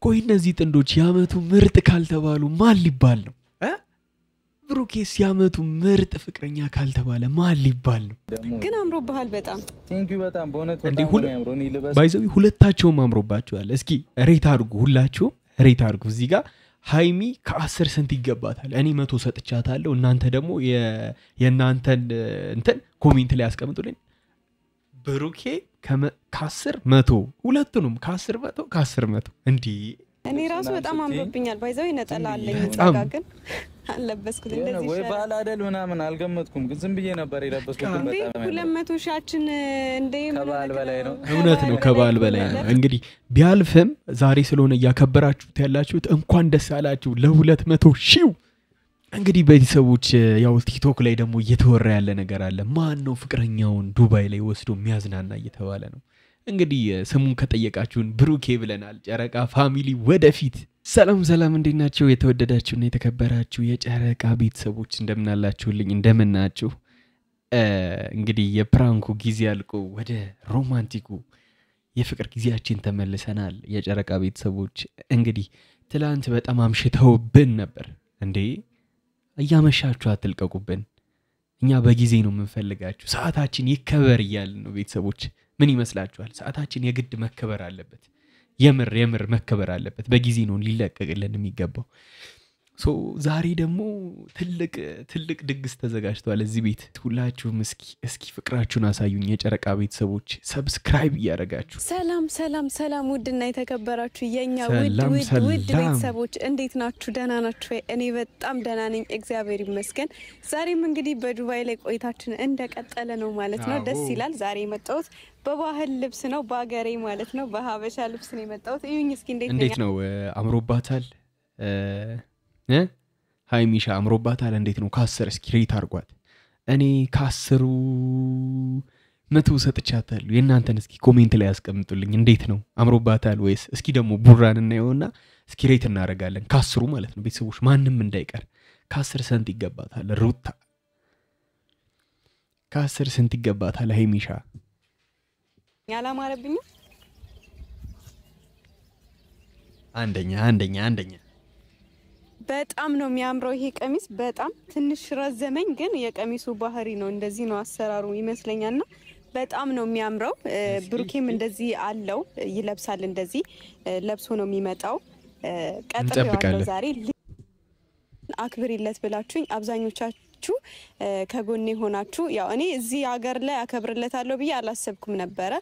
ቆይ እነዚህ ጥንዶች የአመቱ ምርጥ ካልተባሉ ማን ሊባል ነው? ብሩኬስ የአመቱ ምርጥ ፍቅረኛ ካልተባለ ማን ሊባል ነው? ግን አምሮብሃል በጣም። Thank you በጣም በእውነት በጣም ነው የሚያምረው። እኔ ልበስ By the way ሁለታቸውም አምሮባቸዋል። እስኪ rate አድርጉ፣ ሁላችሁም rate አድርጉ። እዚህ ጋር ሃይሚ ከ10 ስንት ይገባታል? እኔ 100 ሰጥቻታለሁ። እናንተ ደግሞ የእናንተን እንትን comment ላይ አስቀምጡልኝ። ብሩኬ ከ10 100፣ ሁለቱንም ከ10 100 ከ10 100። እንዲህ እኔ ራሱ በጣም አምሮብኛል። By the way ነጠላ አለኝ በጣም። እዛ ጋር ግን አልለበስኩት። እንደዚህ ወይ ይሻላል። ባህል አይደል ምናምን አልገመትኩም፣ ግን ዝም ብዬ ነበር የለበስኩት። ግን እንዴ በጣም ያምራል። 200 ሺያችን እንዴ ምን ከበዓል ሆነህ በላይ ነው። እውነት ነው፣ ከበዓል በላይ ነው። እንግዲህ ቢያልፍም ዛሬ ስለሆነ እያከበራችሁት ያላችሁት እንኳን ደስ አላችሁ ለ200 ሺው። እንግዲህ ቤተሰቦች ያው ቲክቶክ ላይ ደግሞ እየተወራ ያለ ነገር አለ። ማን ነው ፍቅረኛውን ዱባይ ላይ ወስዶ የሚያዝናና እየተባለ ነው። እንግዲህ ስሙን ከጠየቃችሁን ብሩኬ ብለናል። ጨረቃ family ወደፊት። ሰላም ሰላም፣ እንዴት ናቸው የተወደዳችሁና የተከበራችሁ የጨረቃ ቤተሰቦች? እንደምናላችሁልኝ እንደምናችሁ። እንግዲህ የ prank ኡ ጊዜ አልቆ ወደ romantic ኡ የፍቅር ጊዜያችን ተመልሰናል። የጨረቃ ቤተሰቦች እንግዲህ ትላንት በጣም አምሽተውብን ነበር። እንዴ እያመሻችሁ አትልቀቁብን፣ እኛ በጊዜ ነው የምንፈልጋችሁ። ሰዓታችን ይከበር እያልን ነው ቤተሰቦች። ምን ይመስላችኋል? ሰዓታችን የግድ መከበር አለበት። የምር የምር መከበር አለበት። በጊዜ ነው ሊለቀቅልን የሚገባው። So ዛሬ ደግሞ ትልቅ ትልቅ ድግስ ተዘጋጅቷል እዚህ ቤት። ሁላችሁም እስኪ እስኪ ፍቅራችሁን አሳዩኝ የጨረቃ ቤተሰቦች፣ subscribe እያደረጋችሁ። ሰላም ሰላም ሰላም፣ ውድና የተከበራችሁ የኛ ውድ ሰላም ውድ ውድ ሰላም። ቤተሰቦች እንዴት ናችሁ? ደህና ናችሁ ወይ? እኔ በጣም ደህና ነኝ፣ እግዚአብሔር ይመስገን። ዛሬም እንግዲህ በዱባይ ላይ ቆይታችን እንደቀጠለ ነው ማለት ነው። ደስ ይላል። ዛሬ የመጣሁት በባህል ልብስ ነው፣ በሀገሬ ማለት ነው፣ በሀበሻ ልብስ ነው የመጣሁት። እዩኝ እስኪ እንዴት ነኝ? እንዴት ነው አምሮባታል? እ ሃይሚሻ አምሮባታል? እንዴት ነው ከ10 እስኪ rate አድርጓት። እኔ ከ10ሩ 100 ሰጥቻታለሁ። የእናንተን እስኪ comment ላይ ያስቀምጡልኝ። እንዴት ነው አምሮባታል ወይስ? እስኪ ደግሞ ቡራን እናየውና እስኪ rate እናደርጋለን ከ10ሩ ማለት ነው። ቤተሰቦች ማንም እንዳይቀር ከ10 ስንት ይገባታል ሩታ? ከ10 ስንት ይገባታል ሃይሚሻ? ያላማረብኝም? አንደኛ አንደኛ አንደኛ። በጣም ነው የሚያምረው ይሄ ቀሚስ። በጣም ትንሽ ረዘመኝ፣ ግን የቀሚሱ ባህሪ ነው፣ እንደዚህ ነው አሰራሩ ይመስለኛልና በጣም ነው የሚያምረው። ብሩኬም እንደዚህ አለው ይለብሳል፣ እንደዚህ ለብሶ ነው የሚመጣው። ቀጥሬዋለሁ እንጠብቃለን። ዛሬ አክብሪለት ብላችሁኝ አብዛኞቻችሁ ከጎኔ ሆናችሁ። ያው እኔ እዚህ ሀገር ላይ አከብርለታለሁ ብዬ አላሰብኩም ነበረ።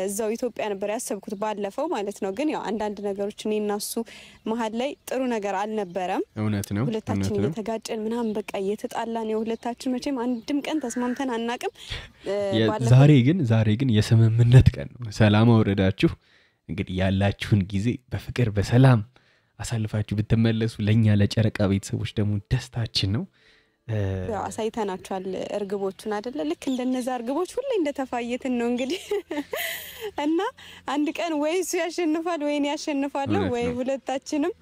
እዛው ኢትዮጵያ ነበር ያሰብኩት ባለፈው ማለት ነው። ግን ያው አንዳንድ ነገሮች እኔ እና እሱ መሀል ላይ ጥሩ ነገር አልነበረም። እውነት ነው፣ ሁለታችን እውነት ነው። እየተጋጨን ምናምን በቃ እየተጣላን፣ የሁለታችን መቼም አንድም ቀን ተስማምተን አናቅም። ባለፈው ዛሬ ግን የስምምነት ቀን ነው። ሰላም አውረዳችሁ እንግዲህ ያላችሁን ጊዜ በፍቅር በሰላም አሳልፋችሁ ብትመለሱ ለእኛ ለጨረቃ ቤተሰቦች ደግሞ ደስታችን ነው። ያው አሳይተናቸዋል እርግቦቹን አይደለ? ልክ እንደነዛ እርግቦች ሁሌ እንደተፋየትን ነው እንግዲህ እና አንድ ቀን ወይ እሱ ያሸንፋል ወይ እኔ ያሸንፋለሁ ወይ ሁለታችንም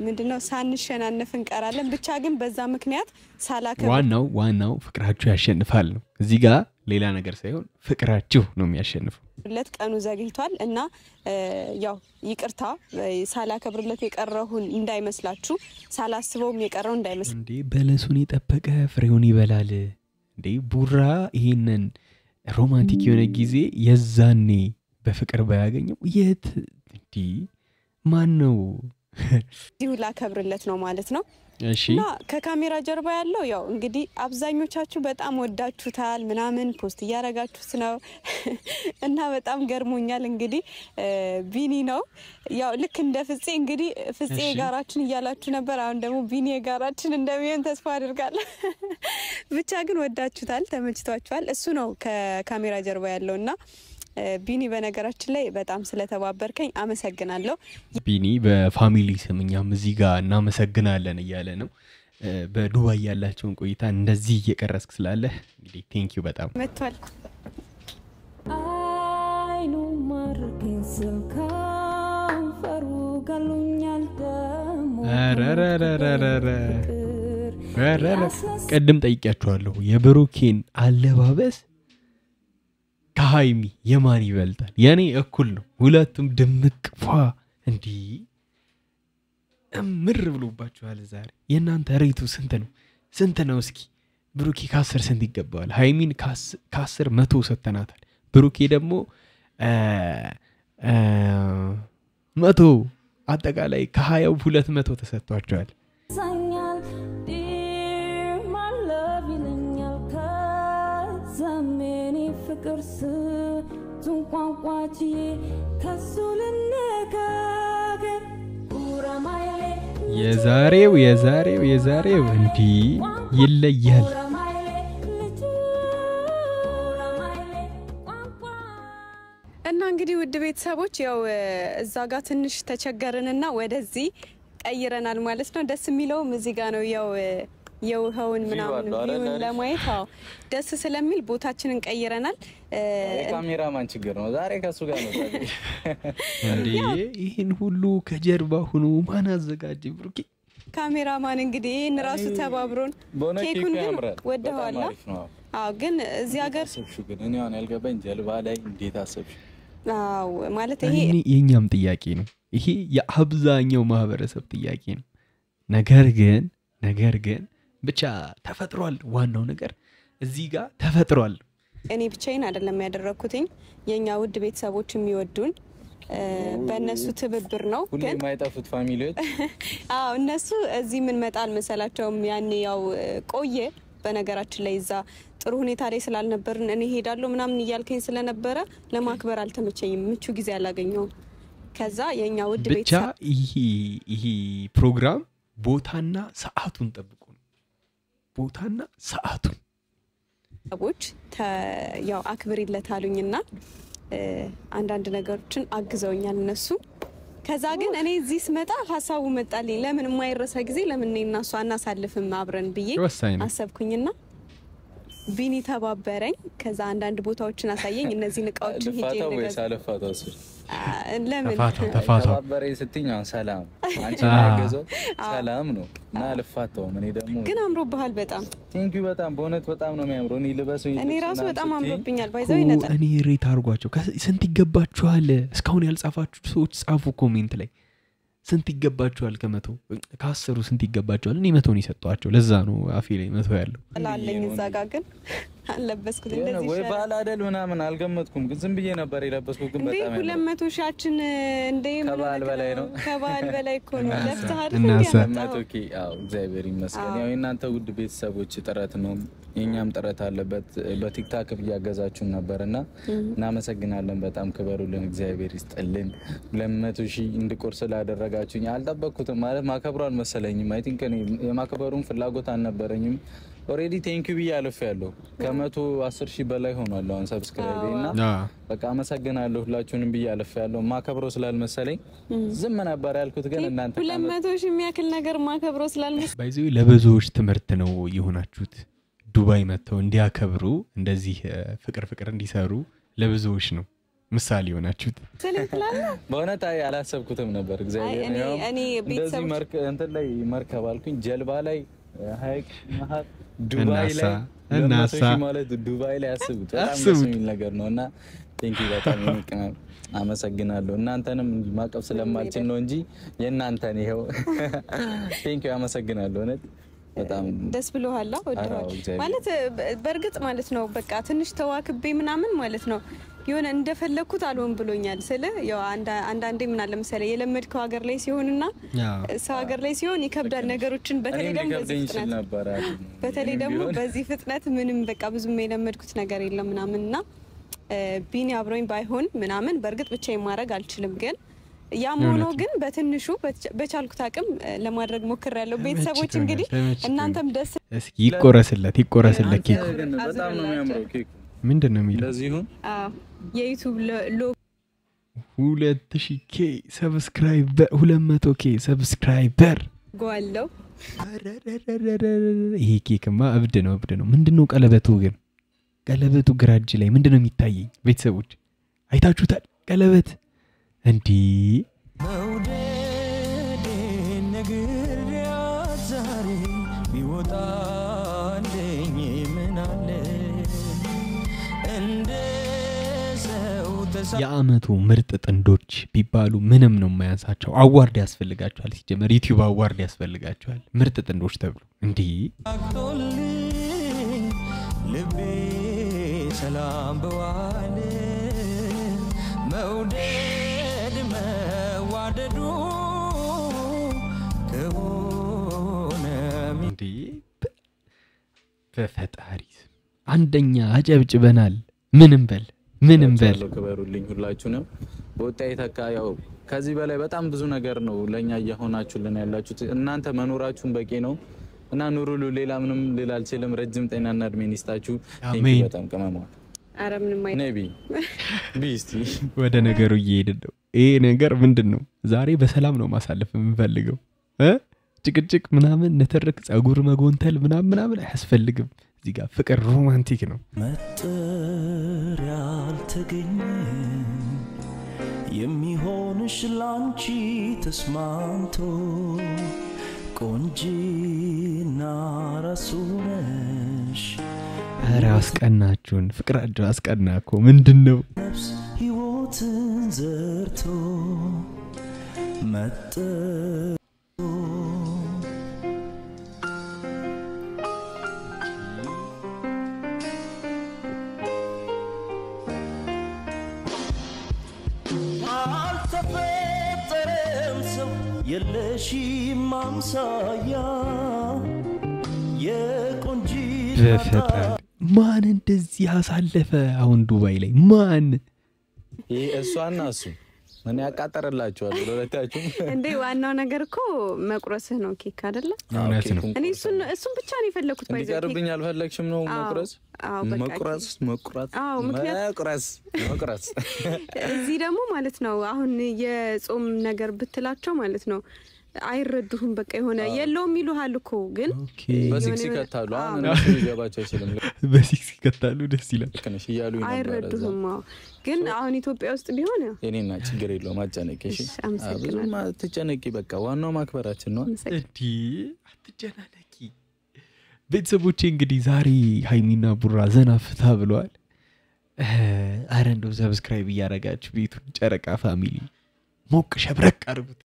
ምንድነው ሳንሸናነፍ እንቀራለን። ብቻ ግን በዛ ምክንያት ሳላከብር ዋናው ዋናው ፍቅራችሁ ያሸንፋል ነው። እዚህ ጋር ሌላ ነገር ሳይሆን ፍቅራችሁ ነው የሚያሸንፈው። ለት ቀኑ ዘግይቷል እና ያው ይቅርታ ሳላከብርለት የቀረሁን እንዳይመስላችሁ፣ ሳላስበውም የቀረው እንዳይመስላችሁ። እንዴ በለሱን የጠበቀ ፍሬውን ይበላል። እንዴ ቡራ ይሄንን romantic የሆነ ጊዜ የዛኔ በፍቅር ባያገኘው የት እንዲህ ማን ነው? እዚሁ ላከብርለት ነው ማለት ነው። እሺ እና ከካሜራ ጀርባ ያለው ያው እንግዲህ አብዛኞቻችሁ በጣም ወዳችሁታል ምናምን post እያረጋችሁት ነው እና በጣም ገርሞኛል። እንግዲህ ቢኒ ነው ያው ልክ እንደ ፍፄ እንግዲህ ፍፄ የጋራችን እያላችሁ ነበር። አሁን ደግሞ ቢኒ የጋራችን እንደሚሆን ተስፋ አድርጋለሁ። ብቻ ግን ወዳችሁታል፣ ተመችቷችኋል። እሱ ነው ከካሜራ ጀርባ ያለው እና ቢኒ በነገራችን ላይ በጣም ስለተባበርከኝ አመሰግናለሁ። ቢኒ በ family ስም እኛም እዚህ ጋር እናመሰግናለን እያለ ነው። በዱባይ ያላቸውን ቆይታ እንደዚህ እየቀረስክ ስላለ እንግዲህ thank you በጣም። መጥቷል። አይኑ ማርኬን ስል ከንፈሩ ገሎኛል ደሞ ኧረረረረረ። ፍቅር ኧረረ። ቅድም ጠይቂያችኋለሁ የብሩኬን አለባበስ ከሀይሚ የማን ይበልጣል? የኔ እኩል ነው። ሁለቱም ድምቅ ፏ እንዲህ እምር ብሎባችኋል ዛሬ። የእናንተ rate ኡ ስንት ነው? ስንት ነው? እስኪ ብሩኬ ከ10 ስንት ይገባዋል? ሀይሚን ከ10 100 ሰጥተናታል። ብሩኬ ደግሞ 100፣ አጠቃላይ ከ20ው 200 ተሰጥቷቸዋል። ያሳኛል dear my love ይለኛል። ከዛም የኔ ፍቅር ስንቱን ቋንቋ ችዬ ከሱ ልነጋገር ጉራማይሌ። የዛሬው የዛሬው የዛሬው እንዲህ ይለያል። ጉራማይሌ ልጁ ጉራማይሌ ቋንቋ። እና እንግዲህ ውድ ቤተሰቦች፣ ያው እዛ ጋር ትንሽ ተቸገርንና ወደዚህ ቀይረናል ማለት ነው። ደስ የሚለውም እዚህ ጋር ነው። ያው የውሃውን ምናምን አለው አይደል? view ን ለማየት፣ አዎ፣ ደስ ስለሚል ቦታችንን ቀይረናል። የካሜራማን ችግር ነው። ዛሬ ከሱ ጋር ነው። እንዴ፣ ይህን ሁሉ ከጀርባ ሆኖ ማን አዘጋጀ? ብሩኬ። ካሜራማን እንግዲህ ይህን ራሱ ተባብሮን በእውነት ኬኩን ኬኩ ግን ያምራል። በጣም ወደዋላ። አሪፍ ነው። አዎ፣ ግን እዚህ ሀገር አሰብሽው ግን እኔ አሁን ያልገባኝ ጀልባ ላይ እንዴት አሰብሽው? አዎ፣ ማለት ይሄ እኔ የእኛም ጥያቄ ነው። ይሄ የአብዛኛው ማህበረሰብ ጥያቄ ነው። ነገር ግን ብቻ ተፈጥሯል። ዋናው ነገር እዚህ ጋር ተፈጥሯል። እኔ ብቻዬን አይደለም ያደረግኩትኝ፣ የእኛ ውድ ቤተሰቦች የሚወዱን በእነሱ ትብብር ነው። ሁሌ ግን የማይጠፉት family ዎች። አዎ፣ እነሱ እዚህ ምን መጣ አልመሰላቸውም። ያኔ ያው ቆየ። በነገራችን ላይ እዛ ጥሩ ሁኔታ ላይ ስላልነበርን እኔ ሄዳለሁ ምናምን እያልከኝ ስለነበረ ለማክበር አልተመቸኝም። ምቹ ጊዜ አላገኘውም። ከዛ የእኛ ውድ ብቻ ቤተሰብ ይሄ ፕሮግራም ቦታና ሰዓቱን ጠብቆ ነው። ቦታና ሰዓቱን ሰዎች ያው አክብሪለት አሉኝና አንዳንድ ነገሮችን አግዘውኛል እነሱ። ከዛ ግን እኔ እዚህ ስመጣ ሀሳቡ መጣልኝ። ለምን የማይረሳ ጊዜ ለምን እኔ እና እሱ አናሳልፍም አብረን ብዬ ወሳኝ ነው። አሰብኩኝና ቢኒ ተባበረኝ። ከዛ አንዳንድ ቦታዎችን አሳየኝ። እነዚህን እቃዎችን ሄጄ ልፋታው ወይስ እንገዛ። አልፋታው? እሱ ለምን? ተፋታው ተፋታው። ተባበረኝ ስትይኝ አሁን ሰላም አንቺ ያገዘው ሰላም ነው እና አልፋታውም። እኔ ደግሞ ግን አምሮብሃል በጣም። Thank you፣ በጣም በእውነት በጣም ነው የሚያምረው። እኔ ልበሰው እኔ ራሱ በጣም አምሮብኛል። By the way ነጠላ እኔ rate አድርጓቸው። ስንት ይገባችኋል? እስካሁን ያልጻፋችሁ ሰዎች ጻፉ comment ላይ፣ ስንት ይገባችኋል? ከ100፣ ከ10ሩ ስንት ይገባችኋል? እኔ 100 ነው የሰጠኋቸው። ለዛ ነው አፌ ላይ 100 ያለው። አለኝ እዛ ጋ ግን አልለበስኩት። እንደዚህ ወይ ይሻላል። ባህል አይደል ምናምን አልገመትኩም፣ ግን ዝም ብዬ ነበር የለበስኩት። ግን እንዴ በጣም ሁለት ያምራል። መቶ ሺያችን እንዴ ምን ከበዓል ሆነህ በላይ ነው። ከበዓል በላይ እኮ ነው። ለፍተህ አይደል እናሳ። እንዴ ያመጣኸው? 100K፣ አዎ፣ እግዚአብሔር ይመስገን። ያው የእናንተ ውድ ቤተሰቦች ጥረት ነው፣ የእኛም ጥረት አለበት። በ TikTok እያገዛችሁን ነበር እና እናመሰግናለን። በጣም ክበሩልን፣ እግዚአብሔር ይስጥልን። 200,000 እንድቆርስ ስላደረጋችሁኝ አልጠበቅኩትም። ማለት ማከብሩ አልመሰለኝም። I think እኔ የማክበሩን ፍላጎት አልነበረኝም። Already thank you ብዬ አልፌያለሁ። ከ110,000 በላይ ሆኗል አሁን subscribe እና በቃ አመሰግናለሁ ሁላችሁንም ብዬ አልፌያለሁ። ማከብረው ስላልመሰለኝ ዝም ነበር ያልኩት፣ ግን እናንተ 200,000 የሚያክል ነገር ማከብረው ስላልመሰለኝ By the way ለብዙዎች ትምህርት ነው የሆናችሁት። ዱባይ መጥተው እንዲያከብሩ፣ እንደዚህ ፍቅር ፍቅር እንዲሰሩ ለብዙዎች ነው ምሳሌ የሆናችሁት። ትላለህ። በእውነት አይ አላሰብኩትም ነበር። እግዚአብሔር ያውም እኔ እንደዚህ ቤተሰቦች እንትን ላይ መርከብ አልኩኝ፣ ጀልባ ላይ፣ ሀይቅ መሀል ዱባይ እናሳ ላይ 200 እናሳ ሺህ ማለት ዱባይ ላይ አስቡት። በጣም ደስ አስቡት። የሚል ነገር ነው እና thank you በጣም የኔ ቅመም አመሰግናለሁ። እናንተንም ማቀፍ ስለማልችል ነው እንጂ የእናንተን ይኸው thank you፣ አመሰግናለሁ። እውነት በጣም። ደስ ብሎሃል? ወደዋል። አዎ፣ እግዚአብሔር። ማለት በእርግጥ ማለት ነው በቃ ትንሽ ተዋክቤ ምናምን ማለት ነው የሆነ እንደፈለግኩት አልሆን ብሎኛል። ስለ ያው አንዳንዴ ምን አለ መሰለህ፣ የለመድከው ሀገር ላይ ሲሆንና ሰው ሀገር ላይ ሲሆን ይከብዳል ነገሮችን፣ በተለይ እኔም ደግሞ በዚህ ሊከብደኝ ይችል ፍጥነት ነበር። በተለይ እኔም ደግሞ ቢሆን በዚህ ፍጥነት ምንም በቃ ብዙም የለመድኩት ነገር የለም ምናምን እና ቢኒ አብሮኝ ባይሆን ምናምን በእርግጥ ብቻዬን ማድረግ አልችልም። ግን ያም ሆኖ እውነት ነው። ግን በትንሹ በቻልኩት አቅም ለማድረግ ሞክሬያለሁ። ቤተሰቦች ተመችቶኛል፣ እንግዲህ ተመችቶኛል። እናንተም ደስ እስኪ ይቆረስለት ይቆረስለት ኬኩ። ግን በጣም ነው የሚያምረው ኬኩ። ምንድን ነው የሚለው? እንደዚህ ይሁን። አዎ፣ የ YouTube ሎጎ። 2000 K subscriber፣ 200K subscriber አለው። ይሄ ኬክማ እብድ ነው፣ እብድ ነው። ምንድን ነው ቀለበቱ ግን? ቀለበቱ ግራ እጅ ላይ ምንድን ነው የሚታየኝ? ቤተሰቦች አይታችሁታል? ቀለበት እንዲህ። መውደዴን ነግሬያት ዛሬ ቢወጣልኝ ምን አለ እንደ ሰው። የአመቱ ምርጥ ጥንዶች ቢባሉ ምንም ነው የማያንሳቸው። Award ያስፈልጋቸዋል። ሲጀመር ዩቲዩብ award ያስፈልጋቸዋል ምርጥ ጥንዶች ተብሎ። እንዴ ተሳክቶልኝ ልቤ ሰላም በዋለ መውደድ መዋደዱ ከሆነ እንዴ በፈጣሪ ስም አንደኛ አጨብጭበናል። ምንም በል ምንም በል። ክበሩልኝ ሁላችሁንም። በወጣ የተካ ያው ከዚህ በላይ በጣም ብዙ ነገር ነው ለኛ እየሆናችሁልን ያላችሁት። እናንተ መኖራችሁን በቂ ነው እና ኑሩሉ። ሌላ ምንም ልል አልችልም። ረጅም ጤናና እድሜን ይስጣችሁ። Thank you አሜን። በጣም ቅመሟ። ኧረ ምንም አይደለም። ነይ ቢ ቢ እስቲ። ወደ ነገሩ እየሄድን ነው። ይሄ ነገር ምንድን ነው? ዛሬ በሰላም ነው ማሳለፍ የምንፈልገው እ ጭቅጭቅ ምናምን ንትርክ፣ ጸጉር መጎንተል ምናምን ምናምን አያስፈልግም። እዚህ ጋር ፍቅር romantic ነው። መጠሪያ አልተገኘም የሚሆንሽ ላንቺ ተስማምቶ ቆንጂና ራሱ ነሽ። ኧረ አስቀናችሁን፣ ፍቅራችሁ አስቀና እኮ ምንድን ነው? ነፍስ ሕይወትን ዘርቶ መጠ አልተፈጠረም ሰው የለሽም አምሳያ የቆንጂና በፈጣሪ ማን እንደዚህ አሳለፈ? አሁን ዱባይ ላይ ማን? ይሄ እሷና እሱ እኔ ያቃጠረላችኋል ለሁለታችሁም። እንዴ ዋናው ነገር እኮ መቁረስህ ነው ኬክ አይደለ? እውነት ነው። እኔ እሱን ብቻ ነው የፈለኩት። ባይዘ እንዲቀርብኝ አልፈለግሽም ነው? መቁረስ አዎ በቃ መቁረስ መቁረስ አዎ፣ ምክንያት- መቁረስ መቁረስ። እዚህ ደግሞ ማለት ነው አሁን የጾም ነገር ብትላቸው ማለት ነው አይረዱህም። በቃ የሆነ የለውም ይሉሃል እኮ ግን Okay በሲክስ የሆነ- ይከታሉ። አሁን አዎ። እነሱ ሊገባቸው አይችልም። በሲክስ ይከታሉ። ደስ ይላል። ልክ ነሽ እያሉ ነበረ እዛ። አይረዱህም። አዎ ግን አሁን ኢትዮጵያ ውስጥ ቢሆን ያው የኔና ችግር የለውም አትጨነቂ። እሺ እሺ፣ አመሰግናለሁ። ብዙም አትጨነቂ። በቃ ዋናው ማክበራችን ነው። አመሰግናለሁ። እንዲ አትጨናነቂ። ቤተሰቦቼ እንግዲህ ዛሬ ሀይሚና ቡራ ዘና ፍታ ብለዋል። አረ እንደው subscribe እያደረጋችሁ ቤቱን ጨረቃ family ሞቅ ሸብረቅ አድርጉት።